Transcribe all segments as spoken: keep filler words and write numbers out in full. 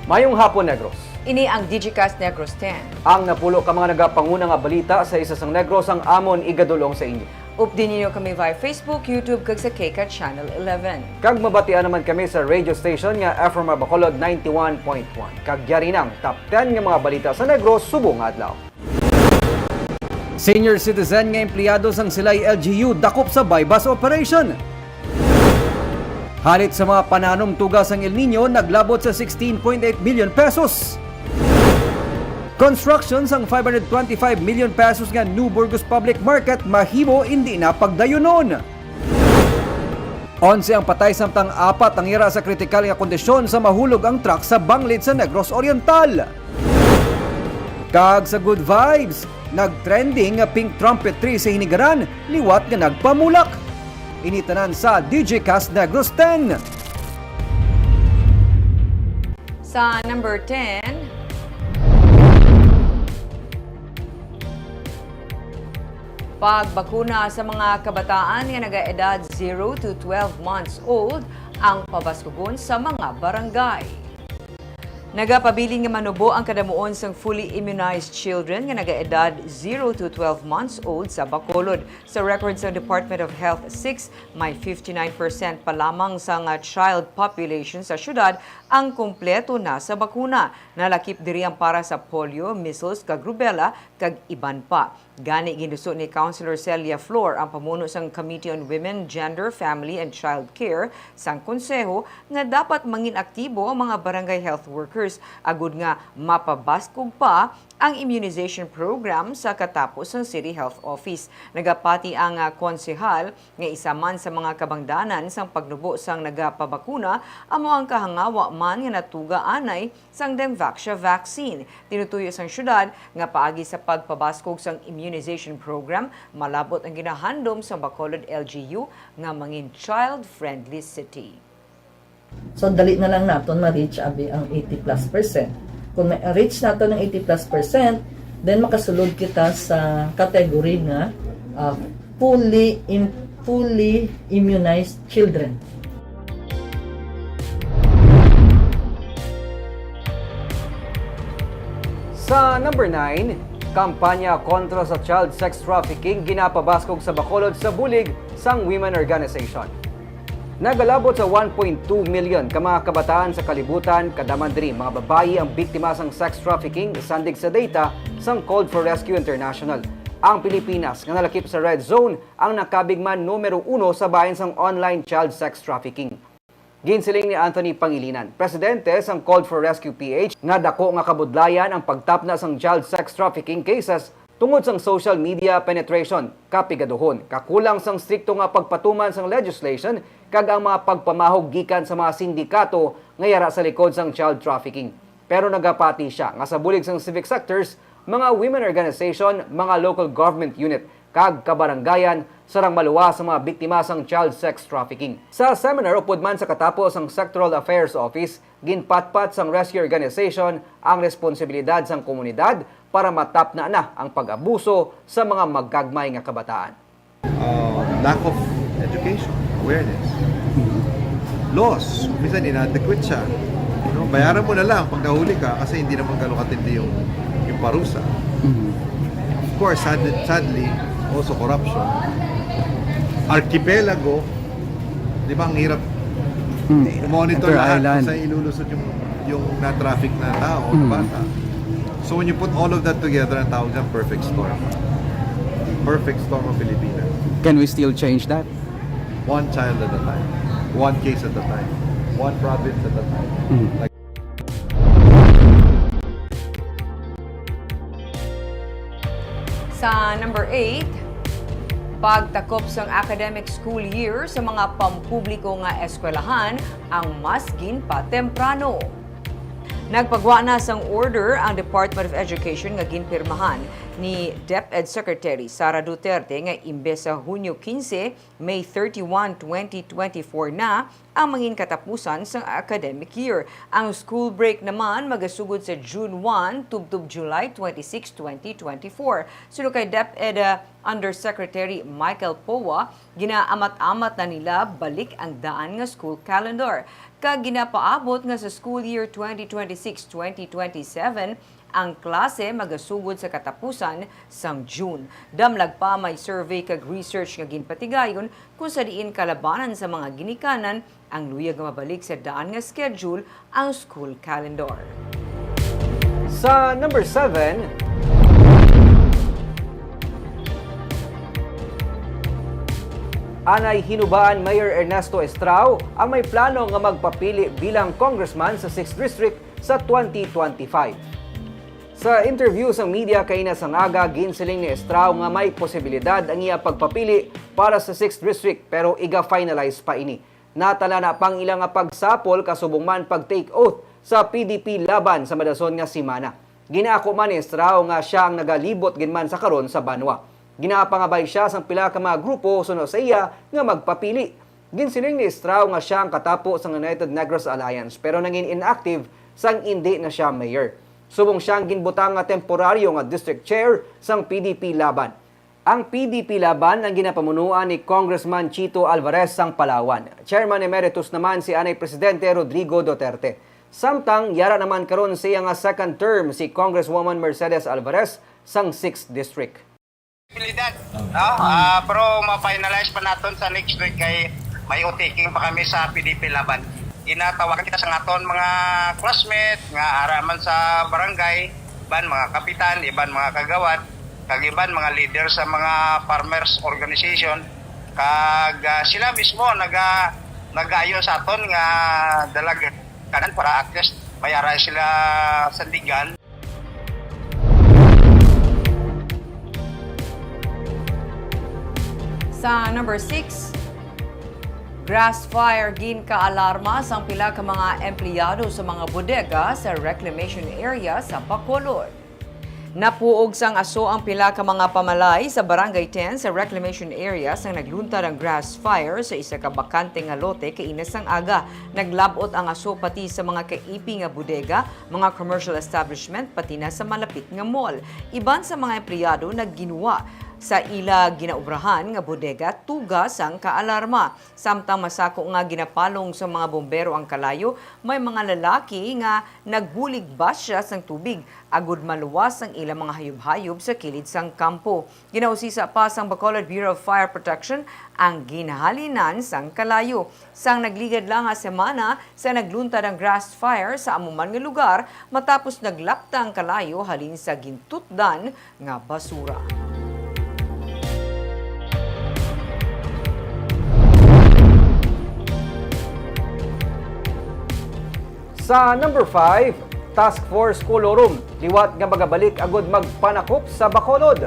Mayong hapon, Negros. Ini ang Digicast Negros ten. Ang napulo ka mga nagapanguna nga balita sa isa sang Negros ang amon igadul-ong sa inyo. Updi ninyo kami via Facebook, YouTube, kag sa KCAT Channel eleven. Kag mabatian naman kami sa radio station nga F M R Bacolod ninety-one point one. Kag yari nang top ten nga mga balita sa Negros subong nga adlaw. Senior citizen nga empleyado sang Silay L G U dakop sa buy-bust operation. Halit sa mga pananom tuga sang El Niño naglabot sa sixteen point eight million pesos. Construction sang five hundred twenty-five million pesos nga New Burgos Public Market mahimo indi na pagdayunon. Onse ang patay samtang apat ang yara sa kritikal nga kondisyon sa mahulog ang truck sa Banglid sa Negros Oriental. Kag sa good vibes, nag-trending nga pink trumpet tree sa Hinigaran liwat nga nagpamulak. Ini tanan sa Digicast Negros ten. Sa number ten, pagbakuna sa mga kabataan nga nagaedad zero to twelve months old ang pabaskugon sa mga barangay. Nagapabilin nga manubo ang kadamuon sang fully immunized children nga nagaedad zero to twelve months old sa Bacolod. Sa record sang Department of Health six, may fifty-nine percent pa lamang sang child population sa syudad ang kompleto na sa bakuna. Nalakip diri ang para sa polio, measles, kag rubella, kag iban pa. Gani, ginduso ni Councilor Celia Flor, ang pamuno sang Committee on Women, Gender, Family, and Child Care sang Konseho, nga dapat mangin aktibo ang mga barangay health workers agud nga mapabaskog pa ang immunization program sa katapos sang City Health Office. Nagapati ang, ah, konsehal nga isa man sa mga kabangdanan sang pagnubo sang nagapabakuna amo ang kahangawa man nga natuga anay sang Dengvaxia vaccine. Tinutuyo sang syudad nga paagi sa pagpabaskog sang immunization program, malab-ot ang ginahandom sang Bacolod L G U nga mangin child-friendly city. So, dali na lang naton ma-reach abi ang eighty plus percent. Kung ma-reach naton ang eighty plus percent, then makasulod kita sa category nga, ah, fully im-, fully immunized children. Sa number nine, kampanya kontra sa child sex trafficking ginapabaskog sa Bacolod sa bulig sang Women Organization. Nagalabot sa one point two million ka mga kabataan sa kalibutan, kadam-an diri mga babayi ang biktima sang sex trafficking, sandig sa data sang Called for Rescue International. Ang Pilipinas, nga nalakip sa red zone, ang nakabig man numero uno sa bahin sang online child sex trafficking. Ginsiling ni Anthony Pangilinan, presidente sang Called for Rescue P H, nga dako nga kabudlayan ang pagtapna sang child sex trafficking cases tungod sang social media penetration, kapigaduhon, kakulang sang strikto nga pagpatuman sang legislation, kag ang mga pagpamahog gikan sa mga sindikato nga yara sa likod sang child trafficking. Pero nagapati sia nga sa bulig sang civic sectors, mga women organization, mga local government unit, kag kabaranggayan, sarang maluwas sa mga biktima sang child sex trafficking. Sa seminar upod man sa katapos sang Sectoral Affairs Office, ginpatpat sang rescue organization ang responsibilidad sang komunidad para matapna na ang pag-abuso sa mga magagmay nga kabataan. Uh, lack of education, awareness. Laws, minsan inadequate siya. You know, bayaran mo na lang pag nahuli ka kasi hindi naman ganun katindi yung, yung parusa. Of course, sad-, sadly, also corruption. Archipelago, di ba, ang hirap i-monitor lahat kung saan ilulusot yung, yung na-traffic na tao, na bata. So when you put all of that together, ang tawag dyan, perfect storm. Perfect storm of Pilipinas. Can we still change that? One child at a time. One case at a time. One province at a time. Like, Sa number eight, pagtakop sang academic school year sa mga pampubliko nga eskwelahan ang mas ginpatemprano. Nagpagwa na sang order ang Department of Education nga ginpirmahan ni DepEd Secretary Sara Duterte nga imbes sa Hunyo quince, May thirty-one, twenty twenty-four na ang mangin katapusan sang academic year. Ang school break naman magasugod sa June one tubtob July twenty-six, twenty twenty-four. Suno kay DepEd, uh, Undersecretary Michael Poa, ginaamat-amat na nila balik ang daan nga school calendar. Kag ginapaabot nga sa school year twenty twenty-six, twenty twenty-seven, ang klase magasugod sa katapusan sang June. Damlag pa may survey kag research nga ginpatigayon kung sa diin kalabanan sa mga ginikanan ang luyag nga mabalik sa daan nga schedule ang school calendar. Sa number seven, anay hinubaan Mayor Ernesto Estrao ang may plano nga magpapili bilang congressman sa sixth District sa twenty twenty-five. Sa interview sa media kaina sang aga, ginsiling ni Estrao nga may posibilidad ang iya pagpapili para sa sixth District, pero iga-finalize pa ini. Natala na pang ila nga pagsapol kasubong man pag-take oath sa P D P Laban sa madason nga semana. Ginaako man ni Estrao nga sia ang nagalibot gid man sa karon sa banwa. Ginapangabay sia sang pila ka mga grupo suno sa iya nga magpapili. Ginsiling ni Estrao nga sia ang katapo sang United Negros Alliance, pero nangin inactive sang indi na sia mayor. Subong sia ang ginbutang nga temporaryo nga district chair sang P D P Laban. Ang P D P Laban ang ginapamunuan ni Congressman Chito Alvarez sang Palawan. Chairman Emeritus naman si anay Presidente Rodrigo Duterte. Samtang yara naman karon sa iya nga second term si Congresswoman Mercedes Alvarez sang sixth District. Posibilidad, no? Ah, pero ma-finalize pa naton sa next week kay may O T King pa kami sa P D P Laban. Ginatawagan kita sa aton mga classmate nga ara man sa barangay, iban mga kapitan, iban mga kagawad, kag iban mga leader sa mga farmers organization, kag, ah, sila mismo naga-, nagaayo sa aton nga dalaganan para at least may ara sila sandigan. Sa number six, grass fire, ginkaalarma sang pila ka mga empleyado sa mga bodega sa reclamation area sa Bacolod. Napuog sang aso ang pila ka mga pamalay sa Barangay ten sa reclamation area sang nagluntad ang grass fire sa isa ka bakante nga lote kaina sang aga. Naglab-ot ang aso pati sa mga kaipi nga bodega, mga commercial establishment, pati na sa malapit nga mall. Iban sa mga empleyado nagginwa sa ila ginaobrahan nga bodega tuga sang kaalarma. Samtang masako nga ginapalong sa mga bombero ang kalayo, may mga lalaki nga nagbulig basya sang tubig agud maluwas ang ilang mga hayop-hayop sa kilid sang kampo. Ginausisa pa sang Bacolod Bureau of Fire Protection ang ginhalinan sang kalayo. Sang nagligad lang nga semana sa nagluntad ang grass fire sa amo man nga lugar, matapos naglapta ang kalayo halin sa gintutdan nga basura. Sa number five, Task Force Colorum, liwat nga magabalik agud magpanakop sa Bacolod.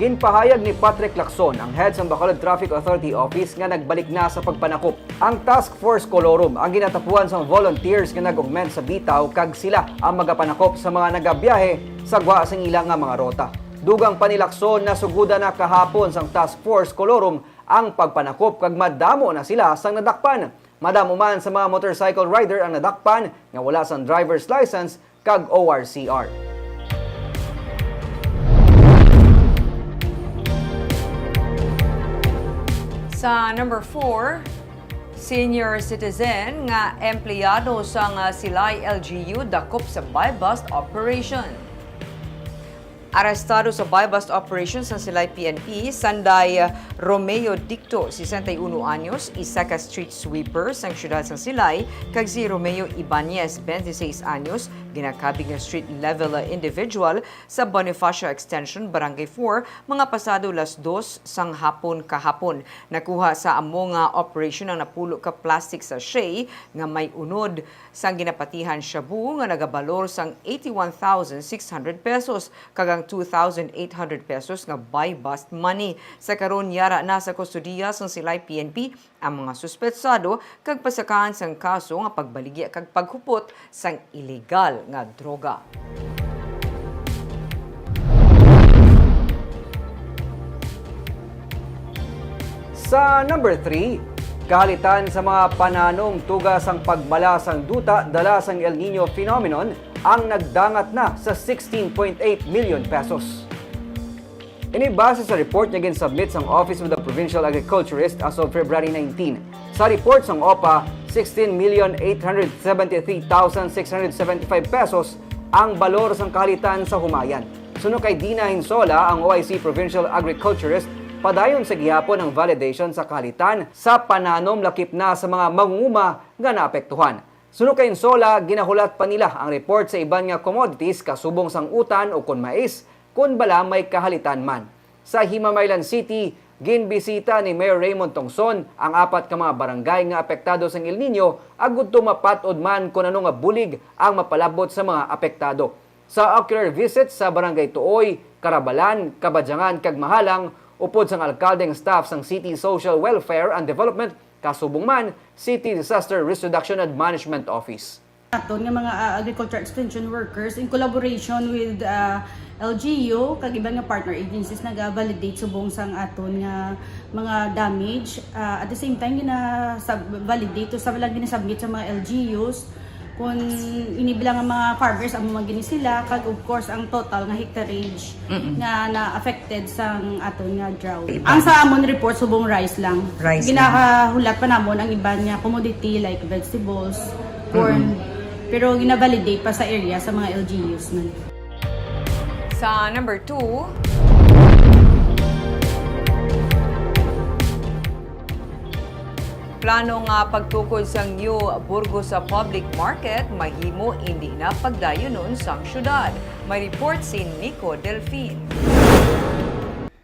Ginpahayag ni Patrick Lacson, ang head sang Bacolod Traffic Authority Office, nga nagbalik na sa pagpanakop. Ang Task Force Colorum ang ginatapuan sang volunteers nga nag-ugment sa bitaw, kag sila ang magapanakop sa mga nagabiyahe sa gwa sang ila nga mga rota. Dugang pa ni Lacson, nasugodan na kahapon sang Task Force Colorum ang pagpanakop kag madamo na sila sang nadakpan. Madamo man sa mga motorcycle rider ang nadakpan nga wala sang driver's license kag O R C R. Sa number four, senior citizen nga empleyado sang Silay L G U dakop sa buy-bust operation. Arestado sa buy-bust operation sang Silay P N P, sanday Romeo Dicto, sesenta y uno anyos, isa ka street sweeper sang siyudad sang Silay, kag si Romeo Ibanez, twenty-six anyos, ginakabig nga street level individual sa Bonifacio Extension, Barangay four, mga pasado las dos sang hapon kahapon. Nakuha sa amo nga operation ang napulo ka plastic sachet nga may unod sang ginapatihan shabu nga nagabalor sang eighty-one thousand six hundred pesos kag ang two thousand eight hundred pesos nga buy-bust money. Sa karon, yara na sa kustodiya sang Silay P N P ang mga suspetsado kag pasakaan sang kaso nga pagbaligya kag paghupot sang iligal nga droga. Sa number three, kahalitan sa mga pananong tuga sang pagmala sang duta dala sang El Niño phenomenon ang nagdangat na sa sixteen point eight million pesos. Ini base sa report nga gin-submit sang Office of the Provincial Agriculturist as of February nineteen. Sa report sang OPA, sixteen million eight hundred seventy-three thousand six hundred seventy-five pesos ang balor sang kahalitan sa humayan. Suno kay Dina Hinsola, ang O I C Provincial Agriculturist, padayon sa gihapon ang validation sa kahalitan sa pananom lakip na sa mga mangunguma nga naapektuhan. Suno kay Hinsola, ginahulat pa nila ang report sa iban nga commodities kasubong sang utan o kon mais, kon bala may kahalitan man. Sa Himamaylan City, ginbisita ni Mayor Raymond Tongson ang apat ka mga barangay nga apektado sang El Nino agud to mapat-od man kon ano nga bulig ang mapalabot sa mga apektado. Sa ocular visit sa Barangay Tuoy, Carabalan, Cabadjangan, kag Mahalang, upod sang alkalde ang staff sang City Social Welfare and Development, kasubong man City Disaster Risk Reduction and Management Office. Aton nga mga, ah, agriculture extension workers in collaboration with, ah, L G U kag iban nga partner agencies naga-validate subong sang aton nga mga damage. Ah, at the same time, gina-validate to sa lang ginasubmit sa mga L G Us kung ini bilang nga mga farmers amo man gini sila, kag of course ang total nga hectareage Mm-mm. nga na-affected sang aton nga drought. Iban. Ang sa amon report subong rice lang. Rice lang. Ginahulat pa namon ang iban nga commodity like vegetables, corn, Mm-mm. pero gina-validate pa sa area sa mga L G Us man. Sa number two, plano nga pagtukod sang New Burgos sa public market mahimo indi na pagdayunon sang syudad. May report si Nico Delfin.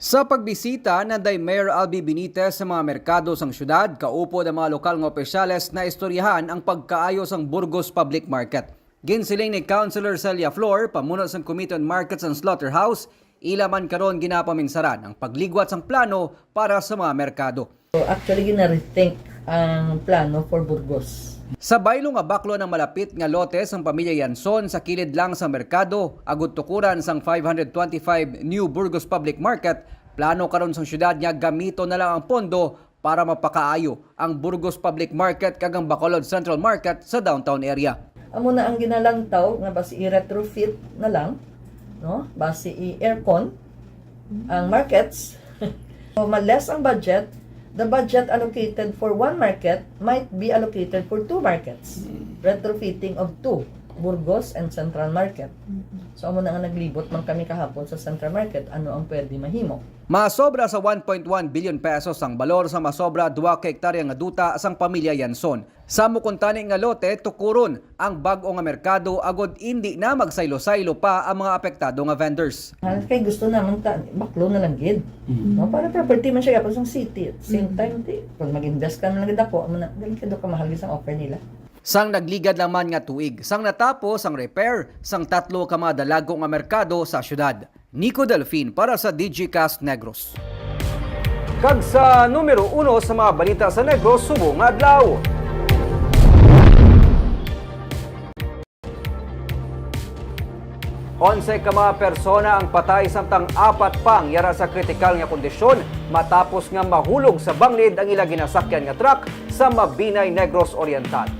Sa pagbisita, nanday Mayor Albi Benitez sa mga merkado sang syudad, kaupod ang mga lokal nga opisyales na istoryahan ang pagkaayo sang Burgos Public Market. Ginsiling ni Councilor Celia Flor, pamuno sang Committee on Markets and Slaughterhouse, ila man karon ginapamingsaran ang pagligwat sang plano para sa mga merkado. So, actually, gina-rethink ang plano for Burgos. Sa baylo nga baklo ng malapit nga lote sang pamilya Yanson sa kilid lang sang merkado, agud tukuran sang five hundred twenty-five New Burgos Public Market, plano karon sang syudad nga gamiton na lang ang pondo para mapakaayo ang Burgos Public Market kag ang Bacolod Central Market sa downtown area. Amo na ang ginalantaw nga basi i-retrofit na lang, no? Basi i-aircon ang markets. So, ma-less ang budget, the budget allocated for one market might be allocated for two markets. Mm. Retrofitting of two, Burgos and Central Market. Mm-hmm. So, amo na nga naglibot man kami kahapon sa Central Market, ano ang pwede mahimo. Masobra sa one point one billion pesos ang balor sa masobra dua ka hektarya nga duta sang pamilya Yanson. Sa amo kuntani nga lote, tukuron ang bag-o nga merkado agud indi na magsaylo-saylo pa ang mga apektado nga vendors. Ah, kay gusto naman ta, baklo na lang gid. Mm. No, para property man siya gapon sang city. At the same Mm. time, di, pag mag-invest ka na lang gid ako, amo na, dili ka daw kamahal gid sang offer nila. Sang nagligad lang man nga tuig, sang natapos ang repair sang tatlo ka mga dalago nga merkado sa syudad. Nico Delfin para sa Digicast Negros. Kag sa numero uno sa mga balita sa Negros subong nga adlaw. Onse ka mga persona ang patay samtang apat pa ang yara sa kritikal nga kondisyon matapos nga mahulog sa banglid ang ila ginasakyan nga truck sa Mabinay, Negros Oriental.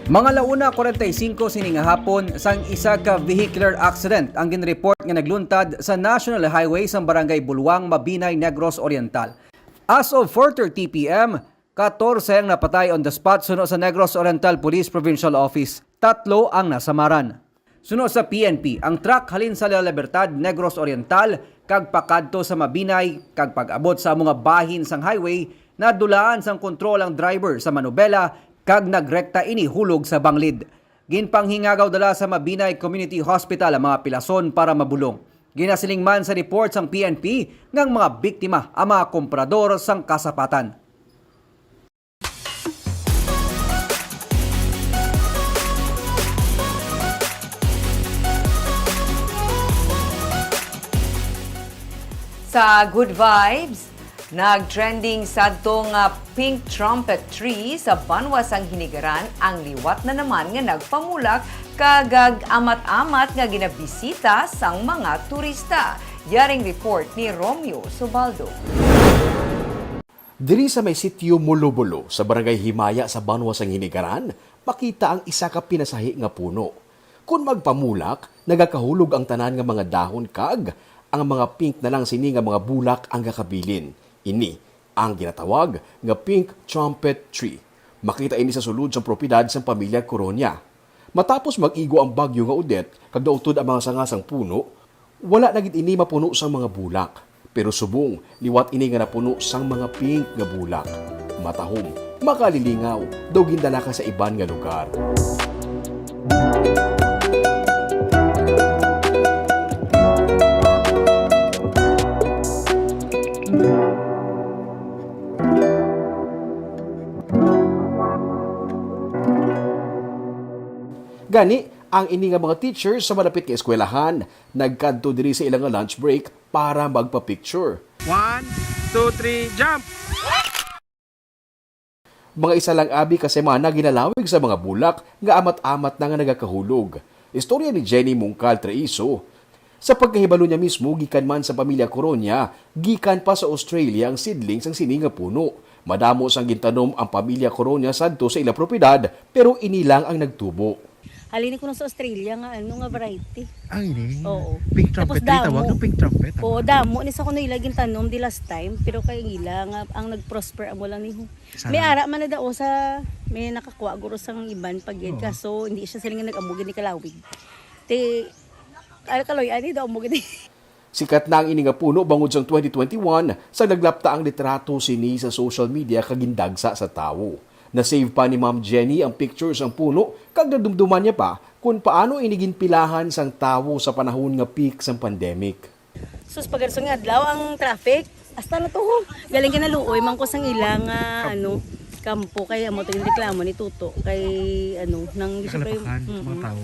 Mga la una cuarenta y cinco sini nga hapon, sang isa ka vehicular accident ang ginreport nga nagluntad sa National Highway sang Barangay Buluang, Mabinay, Negros Oriental. As of four thirty P M, katorse ang napatay on the spot suno sa Negros Oriental Police Provincial Office. Tatlo ang nasamaran. Suno sa P N P, ang truck halin sa La Libertad, Negros Oriental, kag pakadto sa Mabinay, kag pag-abot sa amo nga bahin sang highway, nadulaan sang kontrol ang driver sa manubela, kag nagrekta ini hulog sa banglid. Ginpanghingagaw dala sa Mabinay Community Hospital ang mga pilason para mabulong. Ginasiling man sa report sang P N P nga ang mga biktima ang mga komprador sang kasapatan. Sa Good Vibes, nag-trending sadto nga pink trumpet tree sa banwa sang Hinigaran ang liwat na naman nga nagpamulak kag ag-amat-amat nga ginabisita sang mga turista. Yaring report ni Romeo Subaldo. Diri sa may sitio Mulubulo sa Barangay Himaya sa banwa sang Hinigaran, makita ang isa ka pinasahi nga puno. Kon magpamulak, nagakahulog ang tanan nga mga dahon kag ang mga pink na lang sini nga mga bulak ang gakabilin. Ini ang ginatawag nga pink trumpet tree. Makita ini sa sulod sang propiedad sang pamilya Coronia. Matapos mag-igo ang bagyo nga Odette kag nautod ang mga sanga sang puno, wala na gid ini mapuno sang mga bulak. Pero subong, liwat ini nga napuno sang mga pink nga bulak. Matahom, makalilingaw, daw gindala ka sa iban nga lugar. Gani, ang ini nga mga teachers sa malapit nga eskwelahan nagkadto diri sa ila nga lunch break para magpa-picture. One, two, three, jump! Mga isa lang abi ka semana ginalawig sa mga bulak nga amat-amat na nga nagakahulog. Istorya ni Jenny Mungkal Traiso. Sa pagkahibalo niya mismo, gikan man sa pamilya Coronia, gikan pa sa Australia ang seedling sang sini nga puno. Madamo sang gintanom ang pamilya Coronia sadto sa ila propiedad, pero ini lang ang nagtubo. Halin ko na sa Australia nga ano nga variety. Ang ini? Oo. Pink Tapos trumpet, ay tawag damo. Ng pink trumpet, Oo, ano? Damo ni sa kuno ila gintanom di last time, pero kay ila nga ang nag-prosper amo lang ni. Sana. May ara man na daw sa may nakakuha guro sang iban pag Oo. Kaso hindi siya sila nga nag-amo gid ni kalawig. Ti, ara kaloy ani daw mo gid. Sikat na ang ini nga puno bangod sang twenty twenty-one sa naglapta ang litrato sini sa social media kag gindagsa sa tawo. Na-save pa ni Ma'am Jenny ang picture sang puno kag nadumduman niya pa kon paano ini ginpilahan sang tawo sa panahon nga peak sang pandemic. Sus, pagkadto nga adlaw ang traffic. Hasta na to. Galing kinaluoy man ko sang ilang ah, ano, kampo kay amo to yung reklamo ni Tuto kay ano nang Nakalapakan, mm-mm. Mga tao.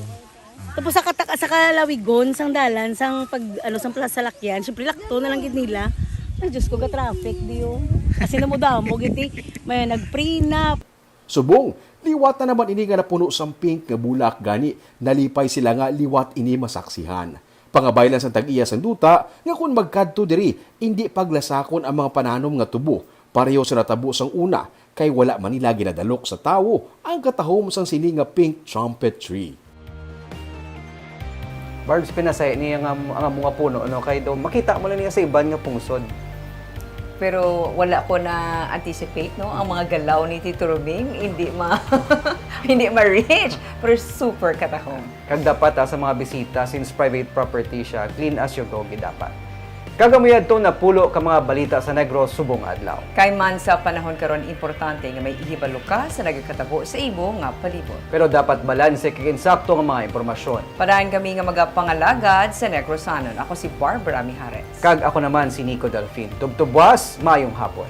Tapos sa, katak- sa kalawigon sang dalan sang pag ano sang pla- salakyan, syempre lakto na lang gid nila. Ay, Diyos ko, ga-traffic diyo. Kasi namudamo giti, may nag-prenup. Subong, liwat na naman ini nga napuno sang pink nga bulak gani nalipay sila nga liwat ini masaksihan. Pangabaylan sang tag-iya sang duta nga kon magkadto diri, indi paglasakon ang mga pananom nga tubo, pareho sa natabo sang una, kay wala man nila ginadalok sa tawo ang katahom sang sini nga pink trumpet tree. Barbs, pinasay ni ang, ang mga puno, no? Kay do, makita mo lang niya sa iban nga pungsod. Pero wala ko na anticipate, no? Ang mga galaw ni Tito Roming, hindi ma hindi ma-reach, pero super katahom. Kag dapat, ah, sa mga bisita, since private property siya, clean as you go gid dapat. Kag amoy adto napulo ka mga balita sa Negros subong adlaw. Kay man sa panahon karon, importante nga may ihibalo ka sa nagakatabo sa imo nga palibot. Pero dapat balanse kag insakto nga mga impormasyon. Padayon kami nga magapangalagad sa Negrosanon. Ako si Barbara Mijares. Kag ako naman si Nico Delfin. Tubtob buwas, maayong hapon.